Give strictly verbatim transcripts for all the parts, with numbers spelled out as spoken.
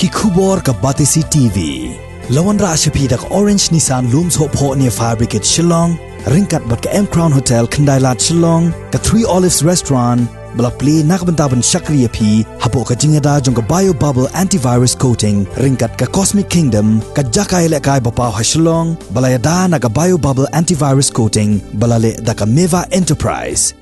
Ki khubor ka Batesi T V. La wanrah sha phi da ka Orange Nissan Lum Sohphoh near Fire Brigade Shillong, ryngkat bad ka M Crown Hotel Khyndailad Shillong, ka Three Olives Restaurant, ba la plie na ka bynta ban shakri ïa phi hapoh ka jingïada jong ka Bio Bubble Antivirus Coating, ryngkat ka Cosmic Kingdom, ka jaka ïalehkai ba paw ha Shillong, ba la ïada na ka Bio Bubble Antivirus Coating, ba la leh da ka Meva Enterprise.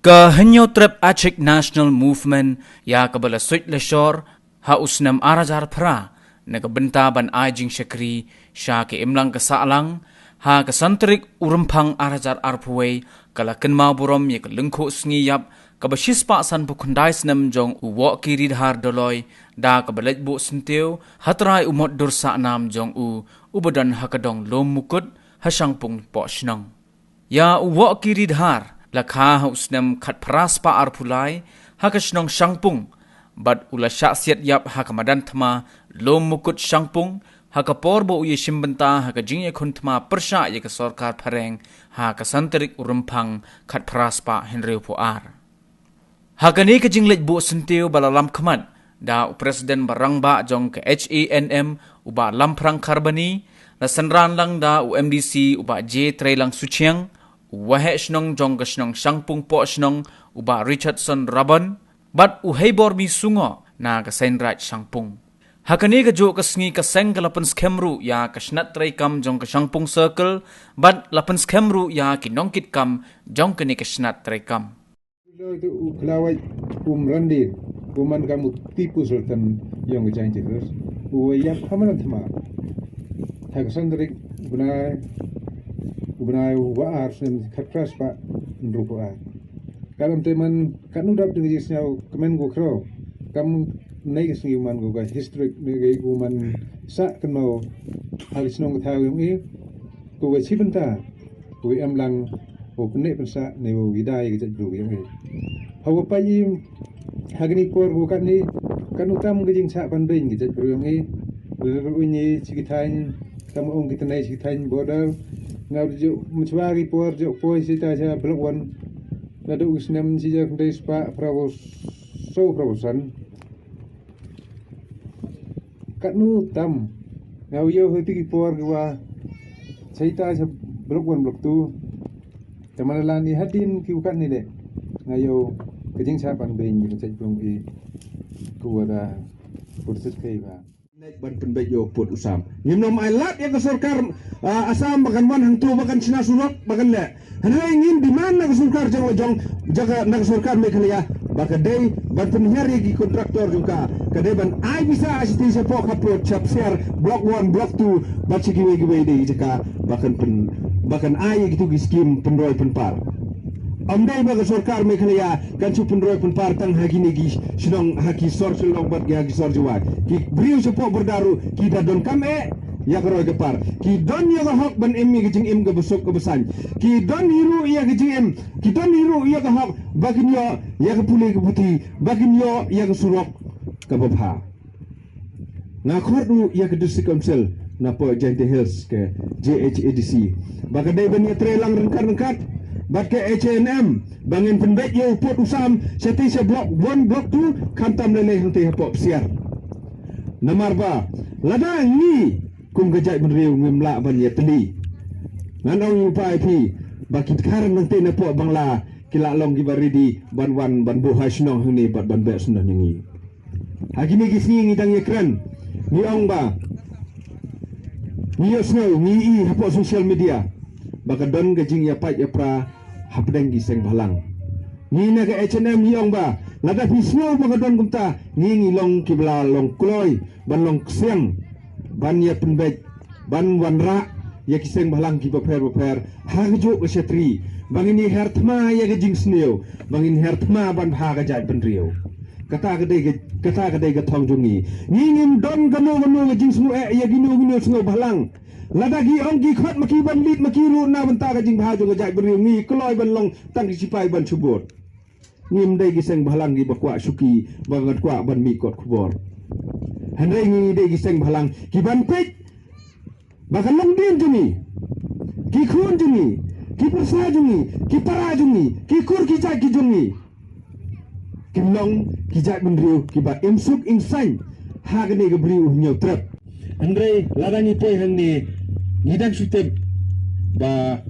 Ka Hynñiewtrep Achik National Movement, ïa kaba la suid la shor ha u snem ar hajar phra, na ka bynta ban ai jingshakri sha ka imlang ka sahlang, ha ka san tarik u Rymphang ar hajar arphew wei, ka la kynmaw burom ïa ka lyngkhuh sngi ïap kaba shispah sanphew khyndai snem jong u Woh Kiridhar Doloi, da kaba leit buh syntiew ha trai u mot dur sahnam jong u, uba don ha ka dong Lum Mukut, ha Shangpung Pohshnong. Ïa u Woh Kiridhar la kha ha u snem khatphra spah arphew lai ha ka shnong Shangpung, bad u la shah siat ïap ha ka madan thma Lum Mukut Shangpung, ha ka por ba u ïashim bynta ha ka jingïakhun thma pyrshah ïa ka sorkar phareng ha ka san tarik u Rymphang khatphra spah hynriewphew ar. Ha kane ka jingleit buh syntiew ba la lam khmat da u President ba rangbah jong ka H A N M, u Bah Lamphrang Kharbani, la synran lang da u M D C, u Bah J Treilang Suchiang, u Waheh Shnong jong ka shnong Shangpung Pohshnong, u Bah Richardson Rabon, bad u Heibormi Sungoh na ka Seiñraij Shangpung. Ha kane kajuh ka sngi ka seng ka la pynskhem ruh ïa ka shnat treikam jong ka Shangpung Circle, bad la pynskhem ruh ïa ki nongkitkam jong kane ka shnat treikam. Lo tu u Khlawait Umrandin, u man kam u Tipu Sultan ïong ka Jaintia Hills, u ïap ha madan thma ha ka san tarik u bnai, u bnai wa ar snem khatphra spah hynriewphew ar. Ka lam te man katno dap ding ka jingsngew kmen ko khraw, kam nei ka sngi u man ko ka historic ne ka u man sah kynmaw ha ka shnong ka thaw ïong i, ko ka shi bynta u em lang u pyneh pynsah ne u ïada ïa ka jaitbynriew ïong i. Hawa pait i ha kane por ko katne, katno tam ka jingshah ban beiñ ka jaitbynriew ïong i. Lada u ñi shi ki thaiñ, kam ong ki tnai shi ki thaiñ border. Nga ju mynshwa ki por ju poi shi ta sha Block One. Naduh u snem shi hajar khyndai spah phra phew saw phra phew san. Katno tam nga u ïoh ha kiti ki por ki wa shaita sha Block One, Block Two. Te man la ni hadien ki u katne de nga ïoh ka jingshah ban beiñ ka jaitbynriew i, ko wa da put sit kai ba. Nek ban pynbeit ïa u pud u sam. Ngim nym ai lad ïa ka sorkar, ah, Assam ba kan wan hangto ba kan shna surok ba kan leh. Hynrei ngin demand na ka sorkar jong, jong, jaka na ka sorkar Meghalaya ba ka dei ban pynhiar ïa ki kontraktor jong ka, ka dei ban ai pisa sha ti sha pok ha pud sha psiar Block One, Block Two, bad sha kiwei kiwei de ki jaka ba kan pyn, ba kan ai ïa kitu ki skim pynroi pynpar. Ym dei ba ka sorkar Meghalaya kan shu pynroi pynpar tang ha kine ki shnong, ha ki sor Shillong bad ha ki sor Jowai. Ki briew shapoh border ruh ki da donkam eh ïa ka roi ka par. Ki don ïa ka hok ban im ïa ka jingim kaba suk kaba saiñ. Ki don hi ruh ïa ka jingim, ki don hi ruh ïa ka hok ba kin ïoh ïa ka pule ka puthi, ba kin ïoh ïa ka surok kaba bha. Nga khot ruh ïa ka District Council na poh Jaintia Hills, ka J H A D C, ba ka dei ban ïatreilang ryngkat ryngkat bad ka H A N M ba ngin pynbeit ïa u pud u sam sha ti sha Block One, Block Two, khamtam lei lei hangti hapoh psiar. Namar ba lada ngi kum ka jaitbynriew ngim lah ban ïatylli, ngan ong ïa u paidbah ba ki dkhar nangta na poh Bangla ki lah long kiba ready ban wan ban buh ha shnong hangne bad ban beh shnong ngi. Ha kine ki sngi ngi dang ïakren, ngi ong ba ngi ïohsngew, ngi i hapoh social media ba ka don ka jingïapait ïapra hapdeng ki seng bhalang. Ngi na ka H A N M ngi ong ba lada phi sngew ba ka don kumta, ngi ngi long kiba la long kloi ban long ksiang ban ïa pynbeit, ban wanrah ïa ki seng bhalang kiba pher bapher ha kajuh ka shatri, ba ngin ïa her thma ïa ka jingsniew, ba ngin her thma ban bha ka jaitbynriew. Kata ka dei ka, kata ka dei ka thong jong ngi. Ngi ngim don kano kano ka jingsngew eh ïa kino kino sngew bhalang. Lada ki ong ki khot ma ki ban leit ma ki ruh na bynta ka jingbha jong ka jaitbynriew, ngi kloi ban long tang ki sipai ban shu bud. Ngim dei ki seng bhalang kiba kwah shuki ba ngat kwah ban mih kot khubor. Hynrei ngi dei ki seng bhalang ki ban peit ba ka longdien jong ngi, ki khun jong ngi, ki pyrsa jong ngi, ki para jong ngi, ki kur ki jait ki jong ngi kin long ki jaitbynriew kiba im suk im saiñ. ha kane ka bri u Hynñiewtrep. Hynrei lada ngi poi hangne, ngi dang shu tip ba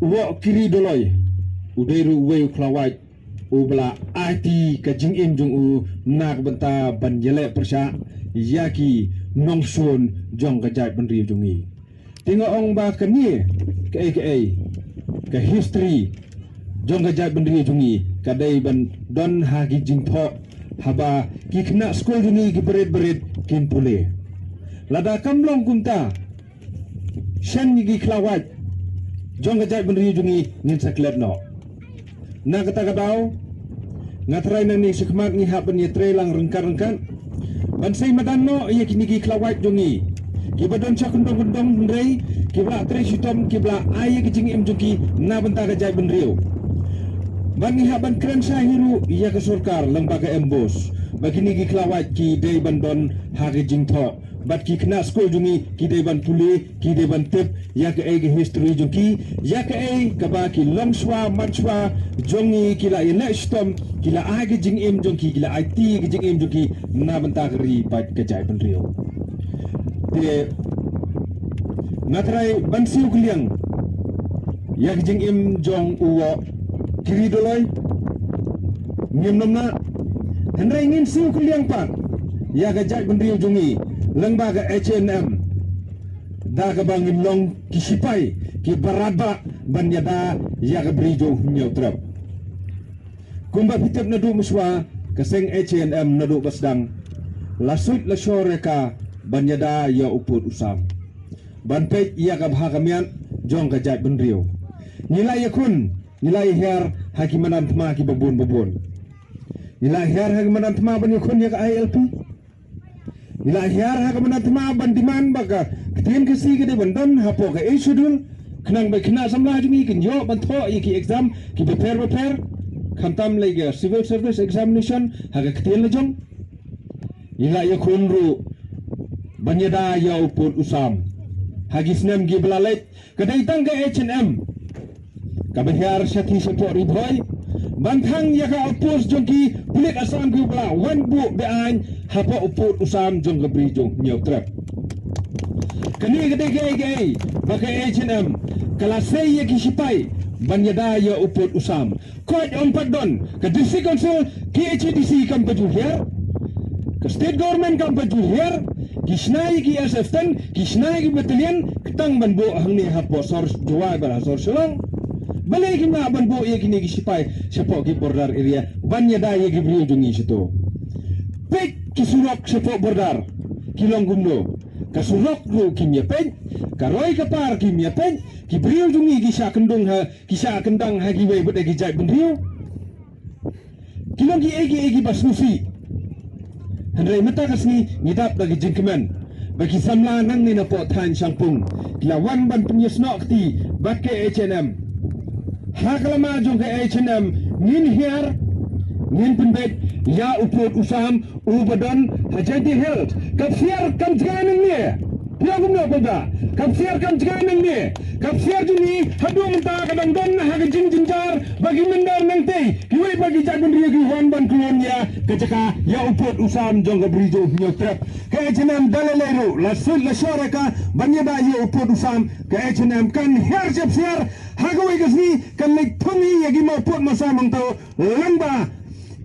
u Woh Kiri Doloi u dei ruh uwei u khlawait u ba la aiti ka jingim jong u na ka bynta ban ïaleh pyrshah ïa ki nongshun jong ka jaitbynriew jong ngi. Te nga ong ba kane kaei kaei ka history jong ka jaitbynriew jong ngi ka dei ban don ha ki jingthoh haba ki khynnah skul jong ngi ki barit barit kin pule. Lada kam long kumta, shen ngi ki khlawait jong ka jaitbynriew jong ngi ngin sa klet noh. Na kata ka daw, nga trai nangne shakhmat ngi hap ban ïatrei lang ryngkat ryngkat ban sei madan noh ïa kine ki khlawait jong ngi kiba don sha kyndong kyndong, hynrei kiba la trei shitom, kiba la ai ïa ka jingim jong ki na bynta ka jaitbynriew. Ban ngi hap ban kren sha hi ruh ïa ka sorkar lyngba ka MBOSE ba kine ki khlawait ki dei ban don ha ka jingthoh, bad ki khynnah skul jong ngi ki dei ban pule, ki dei ban tip ïa kaei ka history jong ki, ïa kaei kaba ki longshuwa matshuwa jong ngi ki la ïaleh shitom, ki la ai ka jingim jong ki, ki la aiti ka jingim jong ki na bynta ka ri bad ka jaitbynriew. Te nga trai ban siew kylliang ïa ka jingim jong u Woh Kiri Doloi, ngim nang na, hynrei ngin siew kylliang pat ïa ka jaitbynriew jong ngi lyngba ka HANM, da kaba ngin long ki shipai kiba radbah ban ïada ïa ka bri jong u Hynñiewtrep. Kumba phi tip naduh mynshuwa, ka seng HANM naduh ba sdang la suit la shor ïa ka ban ïada ïa u pud u sam, ban peit ïa ka bha ka miat jong ka jaitbynriew. Ngi la ïakhun, ngi la ïahiar ha ki madan thma kiba bun ba bun. Ngi la ïahiar ha ki madan thma ban ïakhun ïa ka ILP. Ngi la ïahiar ha ka madan thma ban demand ba ka ktien Khasi ka dei ban don hapoh ka Eighth Schedule, khnang ba ki khynnah samla jong ngi kin ïoh ban thoh ïa ki exam kiba pher ba pher, khamtam lei ka civil service examination ha ka ktien la jong. Ngi la ïakhun ruh ban ïada ïa u pud u sam. Ha ki snem kiba la leit, ka dei tang ka HANM kaba hiar shathie shapoh Ri Bhoi ban thang ïa ka outpost jong ki pulit Assam kiba la wan buh be-aiñ hapoh u pud u sam jong ka bri jong u Hynñiewtrep. Kane ka dei kaei kaei ba ka HANM ka la sei ïa ki shipai ban ïada ïa u pud u sam. Koit ym pat don, ka District Council, KHADC kam pat ju hiar, ka State Government kam pat ju hiar, ki shna ïa ki S F ten, ki shna ïa ki battalion, ka tang ban buh hangne hapoh sor Jowai bad ha sor Shillong. Balei kim lah ban buh ïa kine ki shipai shapoh ki border area ban ïada ïa ki briew jong ngi shato? Peit ki surok shapoh border ki long kumno? Ka surok ruh kim ïa peit, ka roi ka par kim ïa peit, ki briew jong ngi ki shah kyndong ha, ki shah kyndang ha kiwei pat de ki jaitbynriew. Ki long kiei kiei kiba sngewsih. Hynrei mynta ka sngi ngi dap da ki jingkmen ba ki samla nangne napoh thaiñ Shangpung ki la wan ban pynïasnoh kti bad ka HANM. Ha ka lama jong ka HANM ngin hiar, ngin pynbeit ïa u pud u sam uba don ha Jaintia Hills. Ka psiar kam jngai nangne. Phi ong kumno kumta? Ka psiar kam jngai nangne. Ka psiar jong ngi haduh mynta ka dang don ha ka jingjynjar ba ki mynder nangtei, kiwei pat ki jaitbynriew ki wan ban khlun ïa ka jaka, ïa u pud u sam jong ka bri jong u Hynñiewtrep. Ka HANM da lei lei ruh la suit la shor ïa ka ban ïada ïa u pud u sam. Ka HANM kan hiar sha psiar ha kawei ka sngi, kan leit thung hi ïa ki mawpud mawsam hangto, lyngba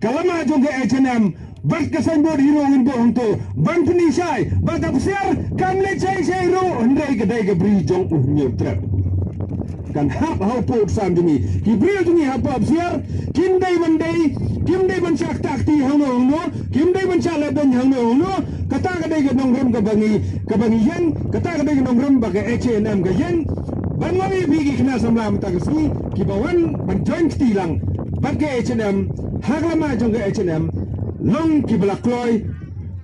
ka lama jong ka HANM bad ka signboard hi ruh ngin buh hangto ban pynshai ba ka psiar kam leit shai shai ruh, hynrei ka dei ka bri jong u Hynñiewtrep. Kan hap ha u pud u sam jong ngi. Ki briew jong ngi hapoh psiar kim dei ban dei, kim dei ban shah ktah kti hangno hangno, kim dei ban shah leh beiñ hangno hangno. Kata ka dei ka nongrim kaba ngi, kaba ngi ïeng, kata ka dei ka nongrim ba ka HANM ka ïeng. Ban ong ïa phi ki khynnah samla mynta ka sngi kiba wan ban join kti lang bad ka HANM ha ka lama jong ka HANM, long kiba la kloi,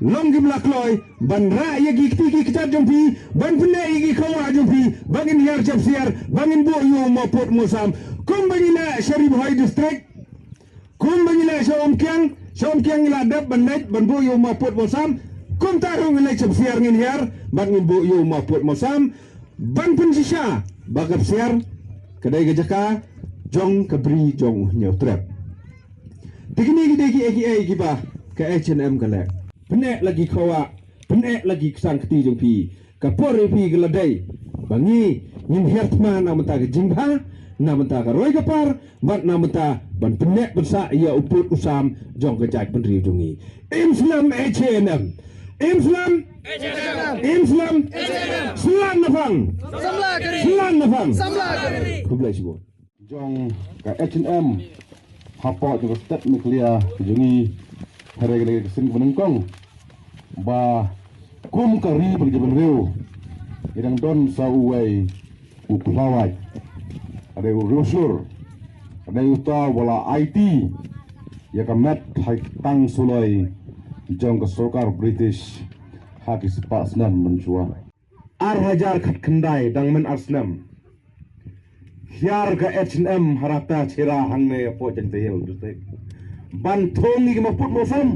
long kiba la kloi ban rah ïa ki kti ki kjat jong phi, ban pynneh ïa ki khawah jong phi, ba ngin hiar sha psiar, ba ngin buh ïa u mawpud mawsam. Kumba ngi leh sha Ri Bhoi District, kumba ngi leh sha Umkiang, sha Umkiang ngi la dep ban leit ban buh ïa u mawpud mawsam. Kumta ruh ngi leit sha psiar ngin hiar bad ngin buh ïa u mawpud mawsam ban pynshisha ba ka psiar ka dei ka jaka jong ka bri jong u Hynñiewtrep. Te kine ki dei kiei kiei kiba ka HANM ka leh. Pyneh la ki khawa, pyneh la ki ksang kti jong phi. Ka por ïa phi ka la dei ba ngi ngin hiar thma na bynta ka jingbha, na bynta ka roi ka par, bad na bynta ban pyneh ban sah ïa u pud u sam jong ka jaitbynriew jong ngi. Im slem H A N M. Im slem. Im slem. Slam na phang. Slam na phang. Khublei shibun. Jong ka H A N M hapoh jong ka state Meghalaya ka jong ngi, hynrei ka dei ka seng kaba nyngkong ba kum ka ri bad ka jaitbynriew ngi dang don sa uwei u khlawait, ka dei u riewshlur, ka dei uta ba la aiti ïa ka met ha ki tang suloi jong ka sorkar British ha ki spah snem mynshuwa. Ar hajar khatkhyndai, dang mynta ar snem, hiar ka H A N M ha rta Chira hangne hapoh Jaintia Hills District ban thung ïa ki mapud mapsam,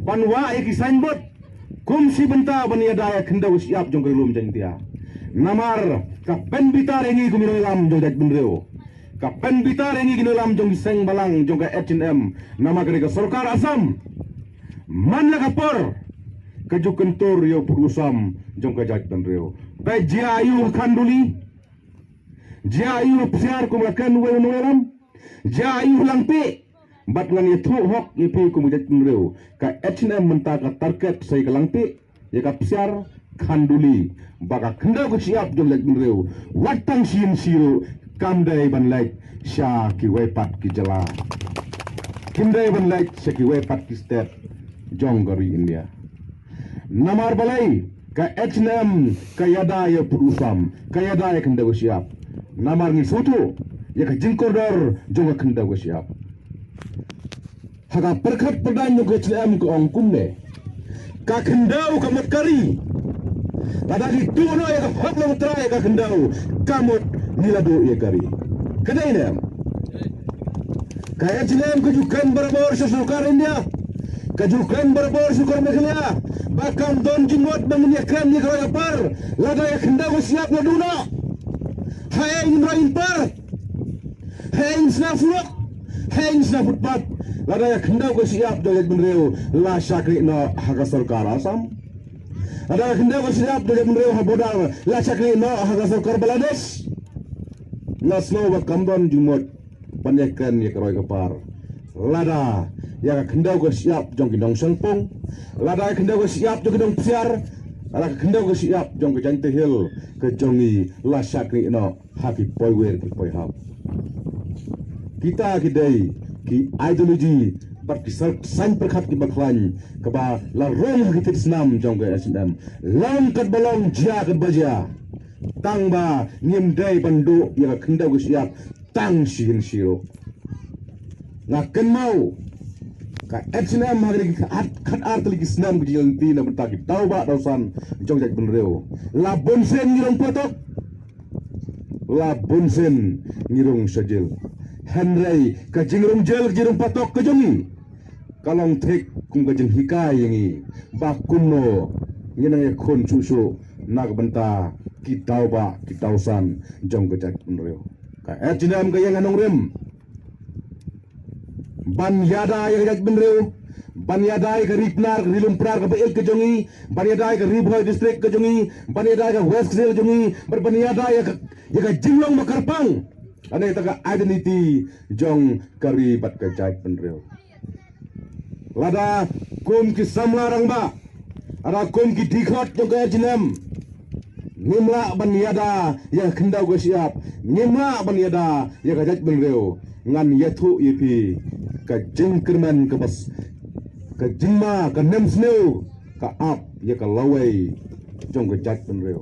ban wah ïa ki signboard kum shi bynta ban ïada ïa ka khyndew ka shyiap jong ka ri lum Jaintia. Namar ka pynbitar ïa ngi kum ki nongïalam jong ka jaitbynriew, ka pynbitar ïa ngi ki nongïalam jong ki seng balang jong ka H A N M, namar ka dei ka sorkar Assam. Man la ka por ka ju kyntur ïa u pud u sam jong ka jaitbynriew. Ba jia aiu ha Khanduli, jia aiu ha Psiar kum ka kren uwei u nongïalam, jia aiu ha Langpih. Bad ngan ïathuh hok ïa phi kum ka jaitbynriew, ka H A N M mynta ka target sa ïa ka Langpih, ïa ka Psiar, Khanduli, ba ka khyndew ka shyiap jong ka jaitbynriew wat tang shi inch ruh kam dei ban leit sha kiwei pat ki jylla, kim dei ban leit sha kiwei pat ki state jong ka ri India. Namar balei? Ka H A N M ka ïada ïa u pud u sam, ka ïada ïa ka khyndew ka shyiap. Namar ngi sngewthuh ïa ka jingkordor jong ka khyndew ka shyiap. Ha ka pyrkhat pyrdaiñ jong ka H A N M ka ong kumne: ka khyndew ka mut ka ri. Lada ngi tuh noh ïa ka hok longtrai ïa ka khyndew, ka mut ngi la duh ïa ka ri. Ka dei ne em? Ka H A N M ka ju kren barabor sha sorkar India, ka ju kren barabor sha sorkar Meghalaya ba kam don jingmut ba ngin ïakren ïa ka roi ka par lada ïa ka khyndew ka shyiap la duh noh. Haei ngin roi ngin par? Haei ngin sna surok? Haei ngin sna footpath lada ïa ka khyndew ka shyiap jong ka jaitbynriew la shakri noh ha ka sorkar Assam? Lada ïa ka khyndew ka shyiap jong ka jaitbynriew ha border la shakri noh ha ka sorkar Bangladesh? Nga sngew ba kam don jingmut ban ïakren ïa ka roi ka par lada ïa ka khyndew ka shyiap jong ki nongshong pung, lada ïa ka khyndew ka shyiap jong ki nongpsiar, lada ka khyndew ka shyiap jong ka Jaintia Hills ka jong ngi la shakri noh ha ki poiwer ki poihap. Kita ki dei ki ideology bad ki sar-, saiñ pyrkhat kiba khlaiñ kaba la rung ha ki thied snam jong ka H A N M. Long katba long, jia katba jia, tang ba ngim dei ban duh ïa ka khyndew ka shyiap tang shi inch ruh. Nga kynmaw ka H A N M ha kine ki khat, khat ar tylli ki snem ka jingïaid lynti na bynta ki daw bah daw san jong ka jaitbynriew, la bun sien ngi rung patok, la bun sien ngi rung sha jel. Hynrei ka jingrung jel, ka jingrung patok ka jong ngi ka long thik kum ka jinghikai ïa ngi ba kumno ngin nang ïakhun shuh shuh na ka bynta ki daw bah ki daw san jong ka jaitbynriew. Ka H A N M ka ïeng ha nongrim ban ïada ïa ka jaitbynriew, ban ïada ïa ka Ri Pnar, ka Ri Lum Pnar kaba ïeit ka jong ngi, ban ïada ïa ka Ri Bhoi District ka jong ngi, ban ïada ïa ka West Khasi Hills jong ngi, bad ban ïada ïa ka, ïa ka jinglong ba kyrpang. Ane ta ka identity jong ka ri bad ka jaitbynriew. Lada kum ki samla rangbah, lada kum ki dkhot jong ka H A N M ngim lah ban ïada ïa ka khyndew ka shyiap, ngim lah ban ïada ïa ka jaitbynriew, ngan ïathuh ïa phi ka jingkyrmen ka bas, ka jingma, ka nemsniew ka ap ïa ka lawei jong ka jaitbynriew.